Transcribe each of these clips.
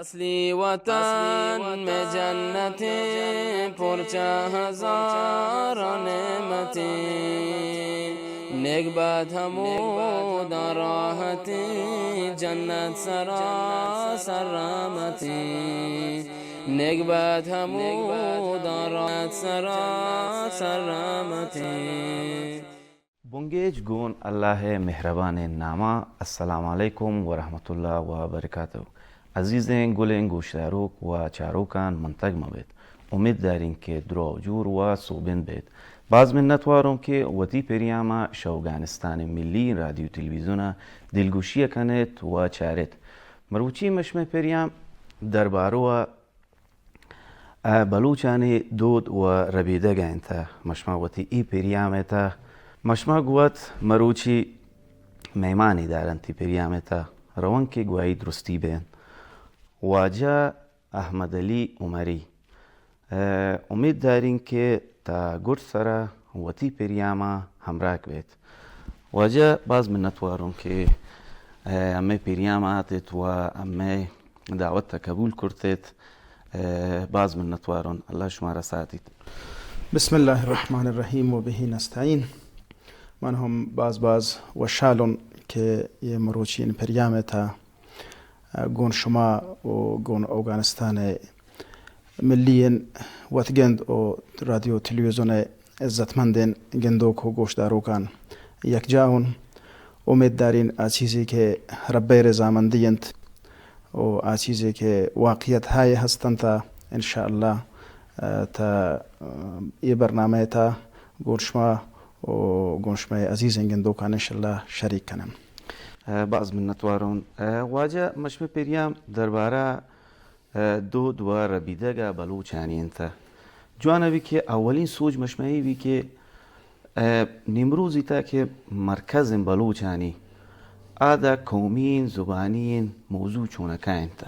اصلی وطن میں جنتیں، پرچہ ہزار نعمتیں، نگبت ہمودا راحتیں، جنت سراسر رحمتیں، نگبت ہمودا راحت سراسر رحمتیں۔ بنگیج گون اللہ ءِ مہربانیں ناما۔ السلام علیکم ورحمۃ اللہ وبرکاتہ۔ عزیزیں گلیں گوشداروک و چاروکان منتگ مہ بیت۔ امیت داریں کہ دراہ و جوڑ و سوبین بیت۔ باز منتواروں کہ وتی پریاما شہ اوگانستان ملی رادیو تلویزیونا دلگوشی کنیت و چاریت۔ مروچی مشمئے پریام درباروا ءَ بلوچانی دود و ربیدگ ءَ انت۔ مشما وتی اے پریام ءِ تہ مشما گوات مروچی مہمانی دارنت۔ اے پریام ءِ تہ روان کہ گواہی درستی بینت۔ واجہ احمد علی عمری، ءَ امید داریں کہ تا گڈ سرا وتی پریاما ہمراہ بیت۔ واجہ باز منتواروں کہ، ءَ، ہمے پریام آتت و ہمے دعوت ءَ قبول کرتت۔ ءَ، باز منتواروں۔ اللہ شمارا ساتیت۔ بسم اللہ الرحمن الرحیم و بہ نستعین۔ من ہم باز باز وشحالوں کہ یہ مروچین پریام ءِ تہ، ءَ، گون شما و گون اوگانستان ءِ ملی ایں وتگند و رادیو تلویزیون ءِ عزتمندیں گندوک و گوشداروکان یکجاہ اوں۔ امید داریں آ چیزے کہ رب ءِ رضامندی انت و آ چیزے کہ واقعیت ہائے ہست انت، انشاءاللہ، ءَ، تا، ءَ، اے برنامہ ءِ تہ گون شما و گون شمئے عزیزیں گندوکان انشاءاللہ شریک کنیں۔ ءَ، باز منتواروں۔ ءَ، واجہ مشمئے پریام دربارہ ءَ دود و ربیدگ ءَ بلوچانی انت۔ جوان بی کہ اولین سوج مشمئے بی کہ، ءَ، نیمروزی تہ کہ مرکز بلوچانی آدا قومی زبانی موضوع چونکا انت؟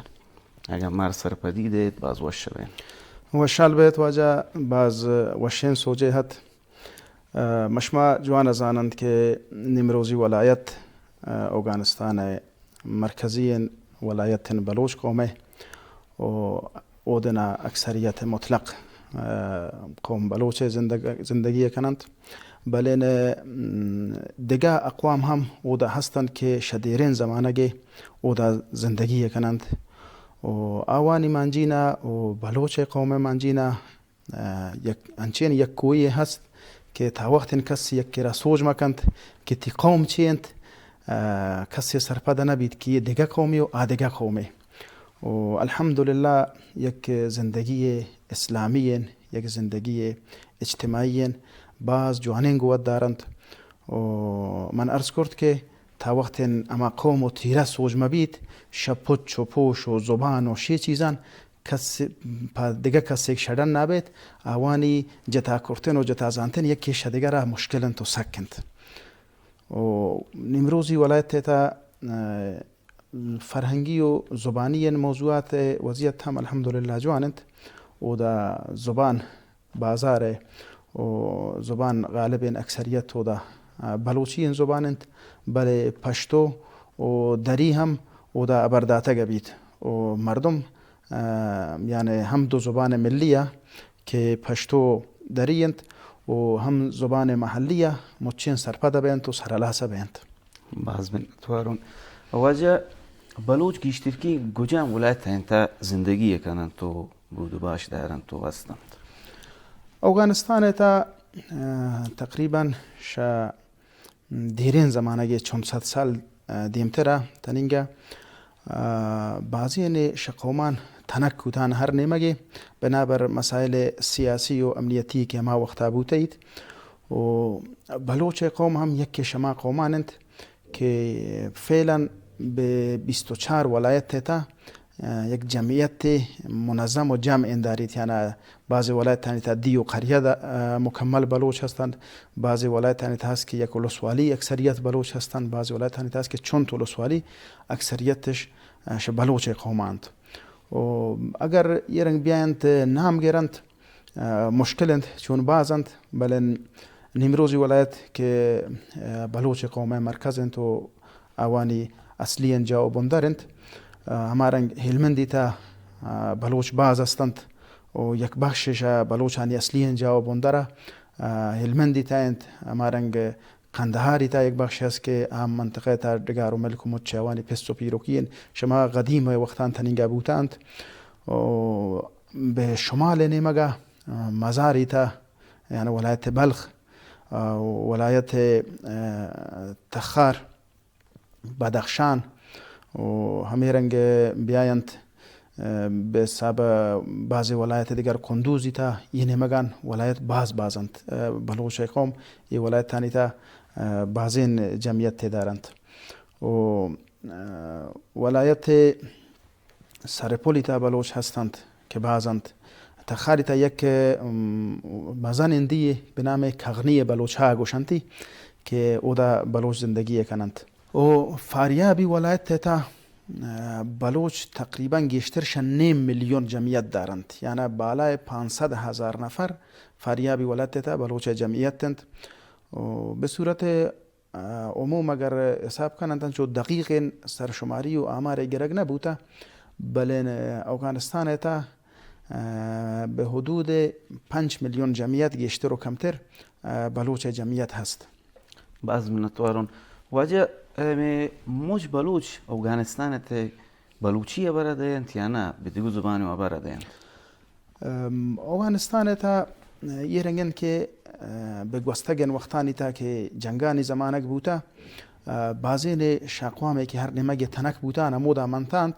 اگاں مار سرپدی دیت باز وش بین۔ وشحال بیت واجہ، باز وشیں سوجے ہت۔ ءَ، مشما جوان زاننت کہ نیمروزی ولایت، ءَ، اوگانستان ءِ مرکزی ولایت بلوچ قوم ءِ و اودنا اکثریت مطلق، ءَ، قوم بلوچ ءِ زندگ-، زندگی کننت، بلے ن-، م، دگہ اقوام ہم اودا ہستنت کہ شہ دیریں زمانگے اودا زندگی کننت و آوانی مانجینا و بلوچ قوم مانجینا ءَ، یک انچیں یک کوہے ہست کہ تا وقت کس یک کرا سوج مہ کنت کہ تی قوم چے انت، ءَ، کسے سرپد نہ بیت کہ یہ دگہ قومے و آ دگہ قومے۔ و الحمدللہ یک زندگی اسلامی انت، یک زندگی اجتماعی انت، باز جوانیں گوت دارنت۔ و من عرض کرت کہ تا وقت ہما قوم و تیرہ سوج مہ بیت، شہ پچ و پوش و زبان و شی چیزان کس پہ دگہ کسے شڑن نہ بیت، آوانی جتا کرتن و جتا زانتن یکے شہ دگرا مشکل انت و سک انت۔ و نیمروزی ولایت ءِ تہ، ءَ، فرہنگی و زبانی موضوعات ءِ وضعیت ہم الحمدللہ جوان انت۔ اودا زبان بازار ءِ و زبان غالبیں اکثریت اودا، ءَ، بلوچی زبان انت، بلے پشتو و دری ہم اودا ہبر داتگ بیت و مردم، ءَ، یعنی ہم دو زبان ملی ءَ کہ پشتو دری انت و ہم زبان محلی ءَ مچیں سرپد بینت و سرہلاس بینت۔ باز منتواروں۔ واجہ، بلوچ گیشترکی کجام ولایت ءِ تہ زندگی کننت و بود و باش دارنت و ہستنت؟ اوگانستان ءِ تہ، ءَ، تقریباً شہ دیریں زمانگے چون صد سال، ءَ، دیمترا تنینگا، ءَ، بازیں شہ قومان تنک کوتان ہر نیمگے بنابر مسائل سیاسی و امنیتی کہ ہما وقتا بوتیت و بلوچ قوم ہم یکے شما قومان انت کہ فعلاً بہ بیست و چار ولایت ءِ تہ، ءَ، یک جمعیت منظم و جمع انداریت، یعنی بعضی ولایتانی تہ دی و قریہ دا، ءَ، مکمل بلوچ ہستند، بعضی ولایتانی تہ ہست کہ یک ولسوالی اکثریت بلوچ ہستند، بعضی ولایتانی تہ ہست کہ چنت ولسوالی اکثریتش، ءَ، شہ بلوچ قوم انت۔ و اگر یہ رنگ بیاینت نام گرنت، ءَ، مشکل انت، چون باز انت، بلے نیمروزی ولایت کہ، ءَ، بلوچ قوم مرکز انت و آوانی اصلی جا و بندر انت، ہما رنگ ہلمندی تا بلوچ باز ہستنت و یک بخشش بلوچانی اصلی انت جاہ و بندر ہلمندی تا انت۔ ہما رنگ قندہاری تا یک بخش ہست کہ آ منطقہ تا ڈگار و ملک و مچ آوانی پس و پیروکی انت۔ شما قدیم وقتان تنینگا بوتنت و بہ شمال نیمگا مزاری تا، یعنی ولایت بلخ، ولایت تخار، بدخشان و ہمے رنگ بیاینت، بہ حساب بعضی ولایت دیگر کندوزی تا یہ نیمگان ولایت باز باز انت۔ بلوچ قوم یہ ولایتانی تا بازین جمعیت دارنت و ولایت سرپلی تا بلوچ ہستنت کہ باز انت۔ تخاری تا یک مزن اندی بہ نام کغنی بلوچ ہا گوشنتی کہ اودا بلوچ زندگی کننت۔ و فاریابی ولایت تا بلوچ تقریباً گیشتر شہ نیم میلیون جمعیت دارنت، یعنی بالای پانصد ہزار نفر فاریابی ولایت تا بلوچ جمعیت انت۔ و بہ صورت عموم اگر حساب کننت، انچو دقیقیں سرشماری و آمارے گرگ نہ بوتہ، بلے اوگانستان تا بہ حدود پنچ میلیون جمعیت گیشتر و کمتر بلوچ جمعیت ہست۔ باز منتوارون۔ واجہ، ہمے مچ بلوچ اوگانستان تے بلوچی ہبر دینت یا نہ بہ دگہ زبان ہبر دینت؟ اوگانستان تا یہ رنگ انت کہ بہ گوستگیں وقتانی تا کہ جنگانی زمانگ بوتہ، بازین شاقوامے کہ ہر نیمگ تنک بوتہ، ہمودا منتانت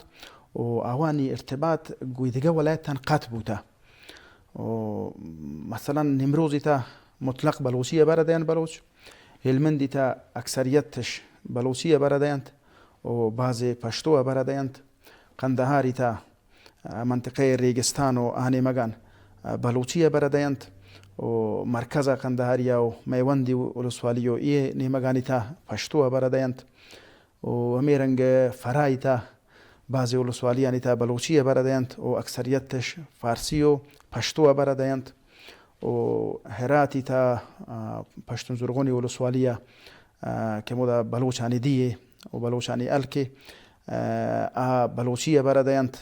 و آوانی ارتباط گوی دگہ ولایتان قطع بوتہ۔ و مثلاً نیمروزی تا مطلق بلوچی ہبر دینت بلوچ، ہلمندی تا اکثریتش بلوچی ہبر دینت و بعضی پشتو ہبر دینت۔ قندہاری تا منطقہ ریگستان و آ نیمگان بلوچی ہبر دینت و مرکز قندہاریا و میوندی ولسوالی و یہ نیمگانی تا پشتو ہبر دینت و ہمے رنگ فرائی تا بعضی ولسوالیانی تا بلوچی ہبر دینت و اکثریتش فارسی و پشتو ہبر دینت و ہراتی تا پشتون زرغونی ولسوالیا کہ ہمودا بلوچانی دیے و بلوچانی ہلکے، آ بلوچی ہبر دینت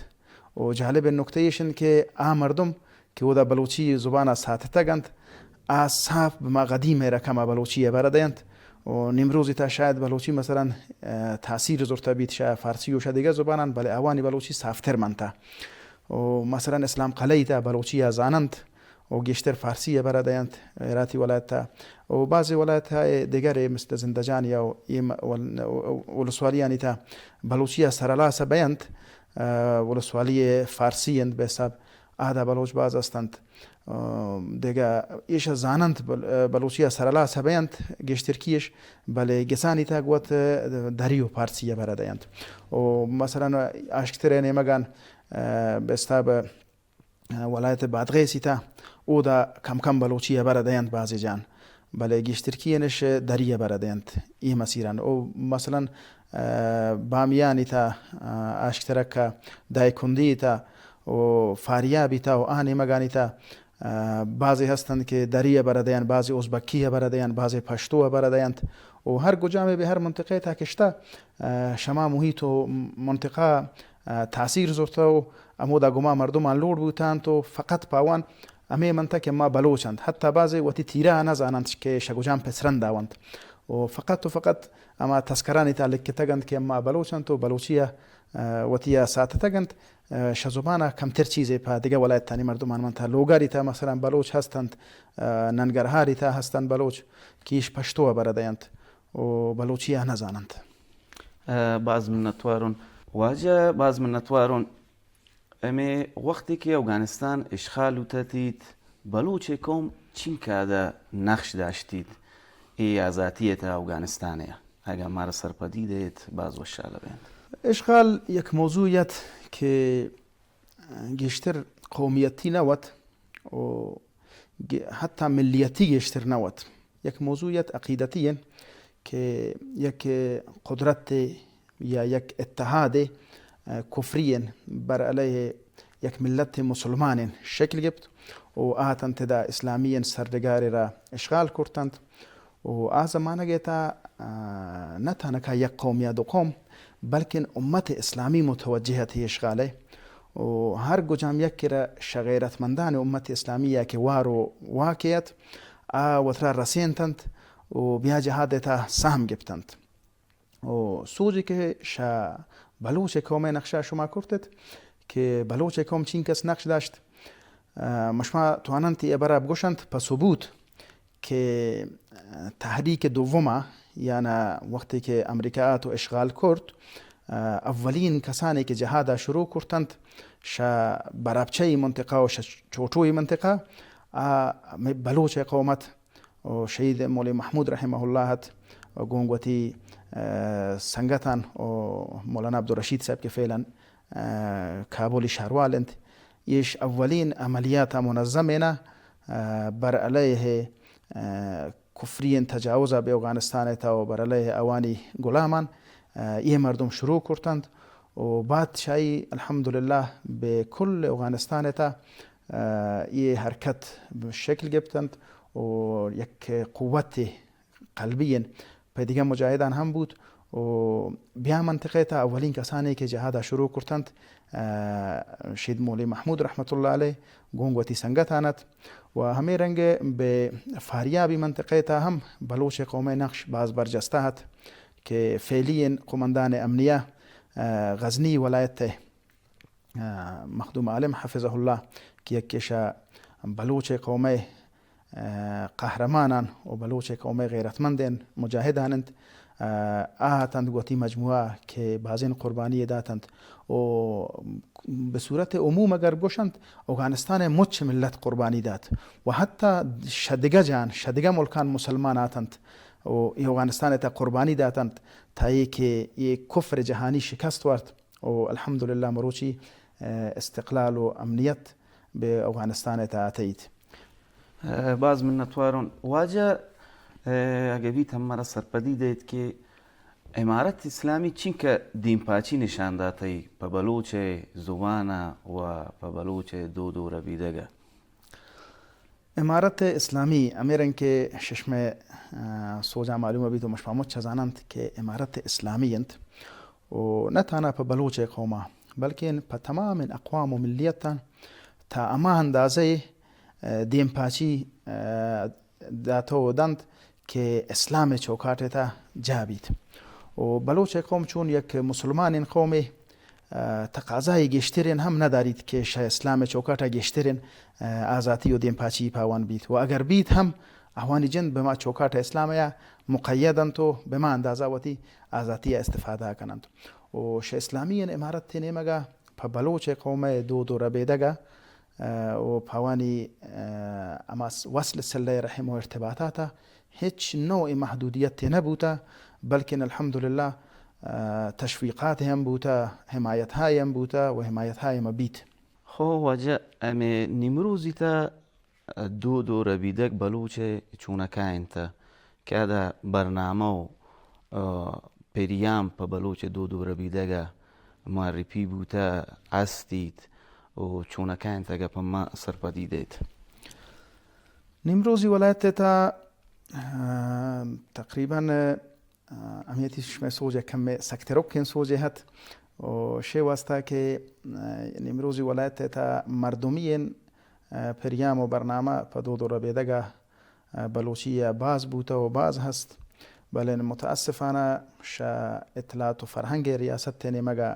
و جالب نکتہ ایش انت کہ آ مردم کہ اودا بلوچی زبانا ساتتگ انت، آ صاف بہ ما قدیم رقم بلوچی ہبر دینت و نیمروزی تا شاید بلوچی مثلاً تاثیر زرتہ بیت شہ فارسی و شہ دگہ زبانان، بلے آوانی بلوچی صافتر منتہ و مثلاً اسلام قلعہ تا بلوچی زاننت و گیشتر فارسی ہبر دینت ہراتی ولایت تا و بعضی ولایت دگرے مثل زندجان یا ولسوالیانی تا بلوچی سرلاس بینت، ولسوالی فارسی انت بہ حساب آدا بلوچ باز ہستنت۔ دگہ ایش زاننت بلوچی سرلاس بینت گیشترکیش، بلے گسانی تا گوت دری و فارسی ہبر دینت و مثلاً آشکتر نیمگان بہ حساب ولایت بادغیسی تا اودا کم کم بلوچی ہبر دینت بعضی جان، بلے گیشترکینش دری ہبر دینت ای مسیران و مثلاً بامیانی تا آشکترک دائکندی تا و فاریابی تا و آ نیمگانی تا بعضی ہستنت کہ دری ہبر دینت، بعضی ازبکی ہبر دینت، بعضی پشتو ہبر دینت و ہر گجامے بہ ہر منطقہ تا کشتہ شما محیط و منطقہ تاثیر زرتہ و ہمودا گما مردمان لوڑ بوتنت و فقط پہ آوان ہمے منتہ کہ ما بلوچ انت، حتی بعضے وتی تیرا نہ زاننت کہ شہ گجام پسرندا ونت و فقط و فقط ہما تذکرانی تا لکھتگ انت کہ ما بلوچ انت و بلوچیا وتیا ساتتگ انت۔ شہ زبانا کمتر چیزے پہ دگہ ولایتانی مردمان منتہ۔ لوگاری تا مثلاً بلوچ ہستنت، ننگرہاری تا ہستنت بلوچ کہ ایش پشتو ہبر دینت و بلوچیا نہ زاننت۔ باز منتوارون واجہ، باز منتوارون۔ ہمے وختے کہ اوگانستان اشغال بوتتیت، بلوچ قوم چینکہ ادا نقش داشتیت اے آزاتی تا اوگانستان ء؟ اگاں مارا سرپدی دئیت باز وشحال بینت۔ اشغال یک موضوع ات کہ گیشتر قومیتی نہ وت و گ-، حتی ملیتی گیشتر نہ وت۔ یک موضوع ات عقیدتی انت کہ یک قدرت یا یک اتحاد کفری انت بر علیہ یک ملت مسلمان انت شکل گپت و آتنت ادا اسلامی انت سرڈگار را اشغال کرتنت و آ زمانگ ء تھا، آ، نہ تھنکا یک قوم یا دو قوم، بلکن امت اسلامی متوجہ ات اشغال ء و ہر گجام یک کرا شہ غیرتمندان امت اسلامی یا کہ وار و واکے ات، آ وترا رسینتنت و بیا جہاد ء تہا سہم گپتنت۔ و سوجے کہ شہ بلوچ قوم ء نقشہ شما کرتت کہ بلوچ قوم چینکس نقش داشت، ء، مشما تواننت اے ہبرا بگوشنت پہ ثبوت کہ تحریک دوما، یعنی وقتی کہ امریکہ آت و اشغال کرت، ء، اولین کسانی کہ جہادا شروع کرتنت شہ برابچہ منطقہ و شہ چوٹوئی منطقہ، آ، ہمے بلوچ قوم ات۔ و شہید مولوی محمود رحمہ اللہ ات و گوں وتی، ء، سنگتان و مولانا عبدالرشید صاحب کہ فعلاً، ء، کابلی شہروال انت۔ ایش اولین عملیات منظم اینا، ء، بر علیہ، ء، کفری تجاوز بہ اوگانستان تا و بر علیہ اوانی غلامان، ء، یہ مردم شروع کرتنت و بادشاہی الحمدللہ بہ کل اوگانستان تا ء، یہ حرکت شکل گپتنت و یک قوت قلبی پہ دگہ مجاہدان ہم بوت و بیا منطقہ تا اولین کسانی کہ جہادا شروع کرتنت، ء، شہید مولوی محمود رحمت اللہ علیہ گوں وتی سنگتان ات و ہمے رنگ بہ فاریابی منطقہ تا ہم بلوچ قوم نقش باز برجستہ ات کہ فعلی قومندان امنیہ، ء، غزنی ولایت ء ء، مخدوم عالم حفظہ اللہ کہ یکے شہ بلوچ قوم ء، ء، قہرمانان و بلوچ قوم ء غیرتمندین مجاہدان انت، ء، آ اتنت گوں وتی مجموعہ کہ بازین قربانی داتنت و بہ صورت عموم اگر بگوشنت اوگانستان ء مچ ملت قربانی دات و حتی شہ دگہ جان، شہ دگہ ملکان مسلمان آتنت و اے اوگانستان ء تہ قربانی داتنت تا اے کہ اے کفر جہانی شکست وارت۔ و الحمدللہ مروچی، ء، استقلال و امنیت بہ اوگانستان ء تہ اتیت۔ ء، باز منتوارون۔ واجہ، ء، اگہ بیت ہم مارا سرپدی دیت کہ امارت اسلامی چنکہ دیمپاچی نشان داتئی پہ بلوچ ء زبان ء و پہ بلوچ ء دود و ربیدگ ء؟ امارت اسلامی ہمے رنگ کہ ششمئے، ء، سوجاں معلوم بیت و مشما مچ زاننت کہ امارت اسلامی انت و نہ تہنا پہ بلوچ قوما بلکن پہ تمام اقوام و ملیتاں تا ہما اندازہ، ء، دیمپاچی، ء، داتو و دنت کہ اسلام چوکاٹ تا جا بیت و بلوچ قوم چون یک مسلمان قومے ء، تقاضای گیشترین ہم نداریت کہ شہ اسلام چوکاٹا گیشترین، ء، آزاتی و دیمپاچی پاوان بیت و اگر بیت ہم آوانی جند بہ ما چوکاٹ اسلام یا مقید انت و بہ ما اندازہ وتی آزاتی استفادہ کننت و شہ اسلامی امارت نیمگا پہ بلوچ قوم دود و ربیدگا، ء، و پاوانی، ء، اما وصل صلہ رحم و ارتباطاتا ہچ نوع محدودیت نہ بوتہ، بلکن الحمدللہ، ء، تشویقات ہم بوتہ، حمایت ہائے ہم بوتہ و حمایت ہائے ہم بیت۔ خو واجہ، ہمے نیمروزی تا دود و ربیدگ بلوچ چونکا انت کہ ادا برنامہ و، ء، پریام پہ بلوچ دود و ربیدگ معرفی بوتہ استیت و چونکا انت اگہ پہ ما سرپدی دیت۔ نیمروزی ولایت تا، ء، تقریباً، ء، ہمیتی شمئے سوج ء کمے سکترکیں سوجے ہت و شے واسطہ کہ، ء، نیمروزی ولایت تا مردمی ان، ء، پریام و برنامہ پہ دود و ربیدگا، ء، بلوچی ء باز بوتہ و باز ہست، بلے متاسفانہ شہ اطلاعات و فرہنگ ریاست نیمگا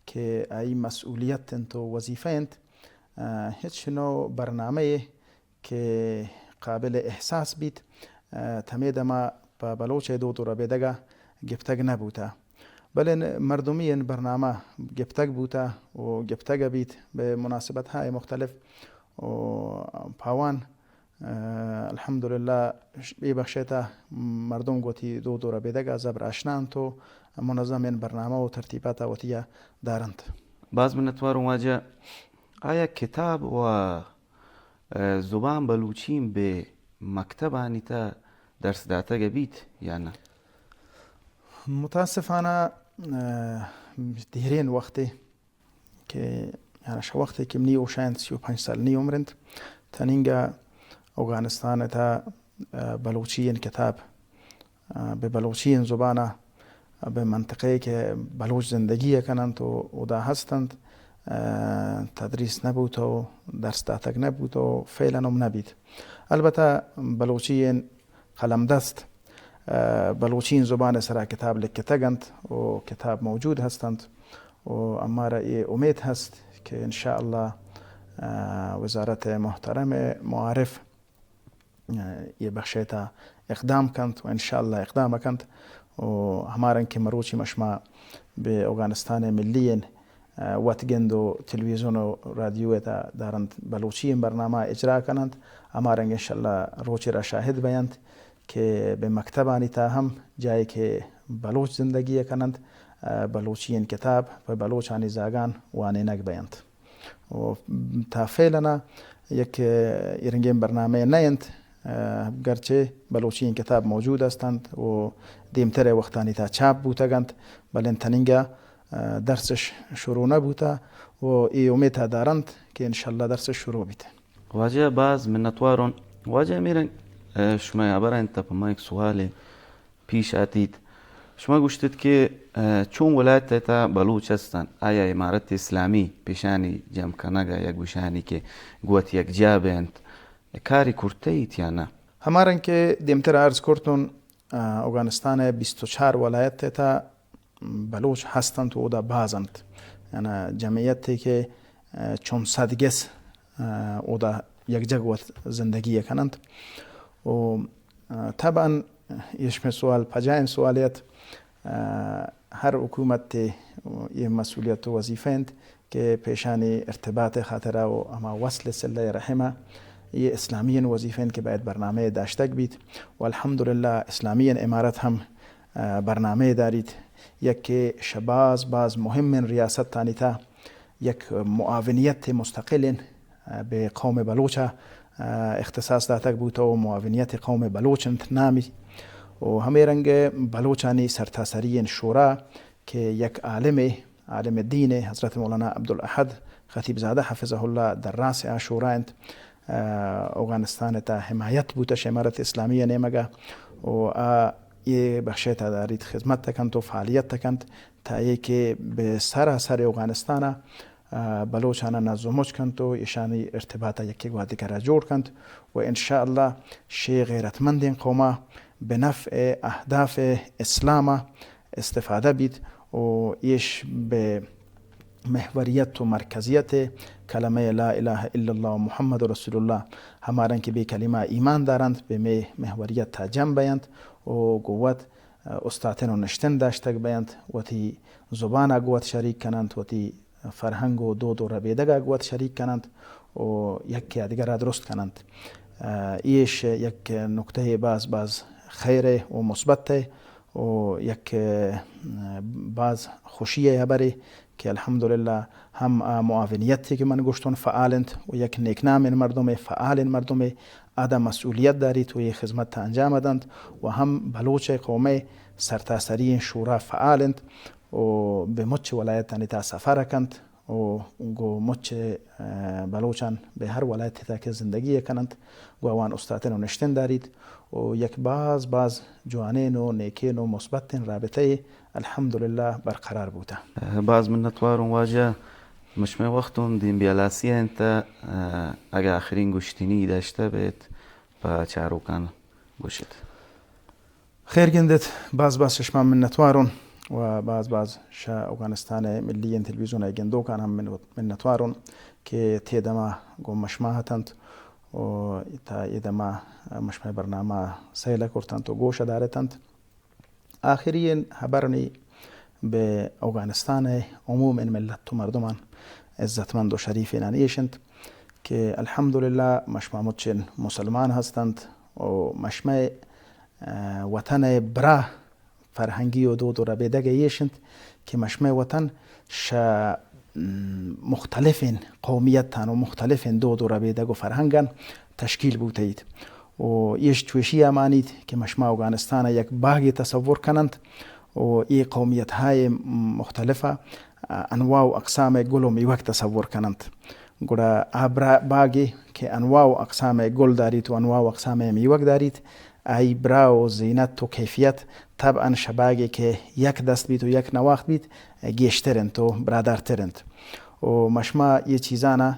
کہ آئی مسئولیت انت و وظیفہ انت، ء، ہچ نوع برنامہ کہ قابل احساس بیت، ء، تمے دما پہ بلوچ ء دود و ربیدگا گپتگ نہ بوتہ۔ بلے مردمی ان برنامہ گپتگ بوتہ و گپتگ بیت بہ مناسبت ہائے مختلف و پاوان، ء، الحمدللہ اے بخش ء تہ مردم گوں وتی دود و ربیدگا زبر آشنا انت و منظم ان برنامہ و ترتیباتا وتیا دارنت۔ باز منتواروں واجہ۔ آیا کتاب و ء، زبان بلوچی بہ مکتبانی تہ درس داتگ بیت یا نہ؟ متاسفانہ، ء، دیرین وقتے کہ، یعنی شہ وقتے کہ منی ہوشا انت، سی و پنچ سال نی عمر انت، تنینگا اوگانستان تہ، ء، بلوچی ان کتاب، ء، بہ بلوچی ان زبانا، بہ منطقہ کہ بلوچ زندگی ءَ کن انت و اودا ہست انت، ءَ، تدریس نہ بوت و درس داتگ نہ بوت و فعلاً ہم نہ بیت۔ البتہ بلوچی این قلم دست، ءَ، بلوچی این زبان ءِ سرا کتاب لکھتگ انت و کتاب موجود ہست انت و ہمارا اے امیت ہست کہ انشاءاللہ، ءَ، وزارت محترم معارف اے بخش ءِ تہا اقدام کنت و انشاءاللہ اقدام کنت و ہما رنگ کہ مروچی مشما بہ اوگانستان ملی این، ءَ، وت گند و تلویزیون و رادیو ءِ تہا دارنت بلوچی این برنامہ اجرا کننت، ہما رنگ انشاءاللہ روچے را شاہد بینت کہ بہ مکتبانی تہا ہم جاہے کہ بلوچ زندگی کننت، ءَ، بلوچی این کتاب پہ بلوچانی زاگان وانینگ بینت۔ و تا فعلاً یک ایرنگیں برنامہ نہ انت، ءَ، گرچہ بلوچی این کتاب موجود ہست انت و دیمتر ءِ وقتانی تہا چاپ بوتگ انت، بلے تنینگا، ءَ، درسش شروع نہ بوتا و اے امیت دارنت کہ انشاءاللہ درسش شروع بیت۔ واجہ باز منتوارون۔ واجہ میرن، ءَ، شما ہبر انت پہ ما یک سوالے پیش آتیت۔ شما گوشتت کہ، ءَ، چون ولایت ءِ تہا بلوچ ہستن، آیا امارت اسلامی پیشانی جم کنگ ءَ یا گوشانی کہ گوت یک جا بینت، کاری کرتئیت یا نہ؟ ہما رنگ کہ دیمتر عرض کرتون، ءَ، اوگانستان ءِ بیست و چار ولایت ءِ تہا بلوچ ہست انت و اودا باز انت۔ یعنی جمعیتے کہ، ءَ، چون صد گس، ءَ، اودا یکجگ وت زندگی کننت۔ و، ءَ، طبعاً ایش میں سوال پجائیں سوال ات۔ ءَ، ہر حکومت اے مسئولیت و وظیفہ انت کہ پیشانی ارتباط خاطرہ و ہما وصل صلہ رحمہ اے اسلامی وظیفہ انت کہ باید برنامہ داشتگ بیت و الحمدللہ اسلامی امارت ہم، ءَ، برنامہ داریت۔ یک کہ شہ باز باز مہمیں ریاست تانی تہا یک معاونیت مستقل انت، ءَ، بہ قوم بلوچ ءَ، ءَ، اختصاص داتگ بوت و معاونیت قوم بلوچ انت نامی۔ و ہمے رنگ بلوچانی سرتاسری شورا کہ یک عالم، عالم دین حضرت مولانا عبدالاحد خطیب زادہ حفظہ اللہ در راس آ شورا انت، ءَ، اوگانستان ءِ تہا حمایت بوتش امارت اسلامی ءِ نیمگا و آ اے بخش ءِ تہا داریت خدمت کنت و فعالیت کنت تا اے کہ بہ سراسر اوگانستان ءَ، ءَ، بلوچان ءَ نز و مچ کنت و ایشانی ارتباط ءَ یکے گوں دگرا جوڑ کنت و انشاءاللہ شے غیرتمندیں قوما بہ نفع اہداف اسلام ءَ استفادہ بیت و ایش بہ محوریت و مرکزیت کلمہ لا الہ الا اللہ محمد رسول اللہ، ہمارن کہ بہ کلمہ ایمان دارنت، بہ مے محوریت تا جم بینت و گوں وت استاتن و نشتن داشتگ بینت، وتی زبان ءَ گوں وت شریک کننت، وتی فرہنگ و دود و ربیدگ ءَ گوں وت شریک کننت و یکے ءَ دگرا درست کننت۔ ءَ، ایش یک نکتہ باز باز خیرے و مثبتے و یک، ءَ، باز خوشی ءِ ہبرے کہ الحمدللہ ہم آ معاونیت کہ من گوشتون فعال انت و یک نیکنامیں مردمے، فعالیں مردمے، ادا مسئولیت داریت و اے خدمت ءَ انجام دنت و ہم بلوچ قوم ءِ سرتاسری شورا فعال انت و بہ مچ ولایتانی تہا سفر کنت و گوں مچ، ءَ، بلوچان بہ ہر ولایت تہا کہ زندگی کننت، گوں آوان استاتن و نشتن داریت و یک باز باز جوانین و نیکین و مثبتین رابطہ الحمدللہ برقرار بوتہ۔ باز منتواروں واجہ، مشمئے وقت اوں دیم بیالاسی انت، اگہ آخرین گوشتنی داشتہ بیت پہ چاروکان گوشت۔ خیر گندت، باز باز شما منتوارون و باز باز شہ اوگانستان ملی تلویزیون گندوکان ہم من-، منتوارون کہ تے دما گوں مشما ہتنت و تا اے دما مشمئے برنامہ سیل کرتنت و گوش دارتنت۔ آخری ہبر نی بہ اوگانستان عموم ملت و مردمان عزتمند و شریفینان ایش انت کہ الحمدللہ مشما مچین مسلمان ہستنت و مشمئے، ءَ، وطن براہ فرہنگی و دود و ربیدگ ایش انت کہ مشمئے وطن شہ، م، مختلفین قومیتان و مختلفین دود و ربیدگ و فرہنگان تشکیل بوتہ ایت و ایش چوشی ءَ مانیت کہ مشما اوگانستان ءَ یک باگے تصور کننت و اے قومیت ہائے مختلفہ انواع و اقسام گل و میوگ تصور کننت۔ گڑا آ برا-، باگے کہ انواع و اقسام گل داریت و انواع و اقسام میوگ داریت، آئی برا و زینت و کیفیت طبعاً شباگے کہ یک دست بیت و یک نواخت بیت، گیشتر انت و برادارتر انت۔ و مشما یہ چیزانا،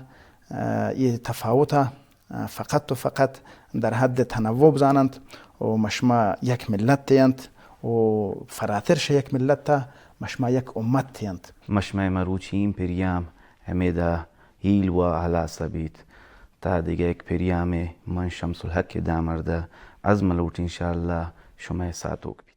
اه، یہ تفاوتا، اه، فقط و فقط در حد تنوع بزاننت و مشما یک ملت انت و فراتر شہ یک ملتا مشما یک امت انت۔ مشمئے مروچی این پریام ہمیدا ہیل و ہلاس بیت۔ تا دگہ یک پریامے من شمس الحق دامرد از ملوٹ انشاءاللہ شمئے ساتوک بیت۔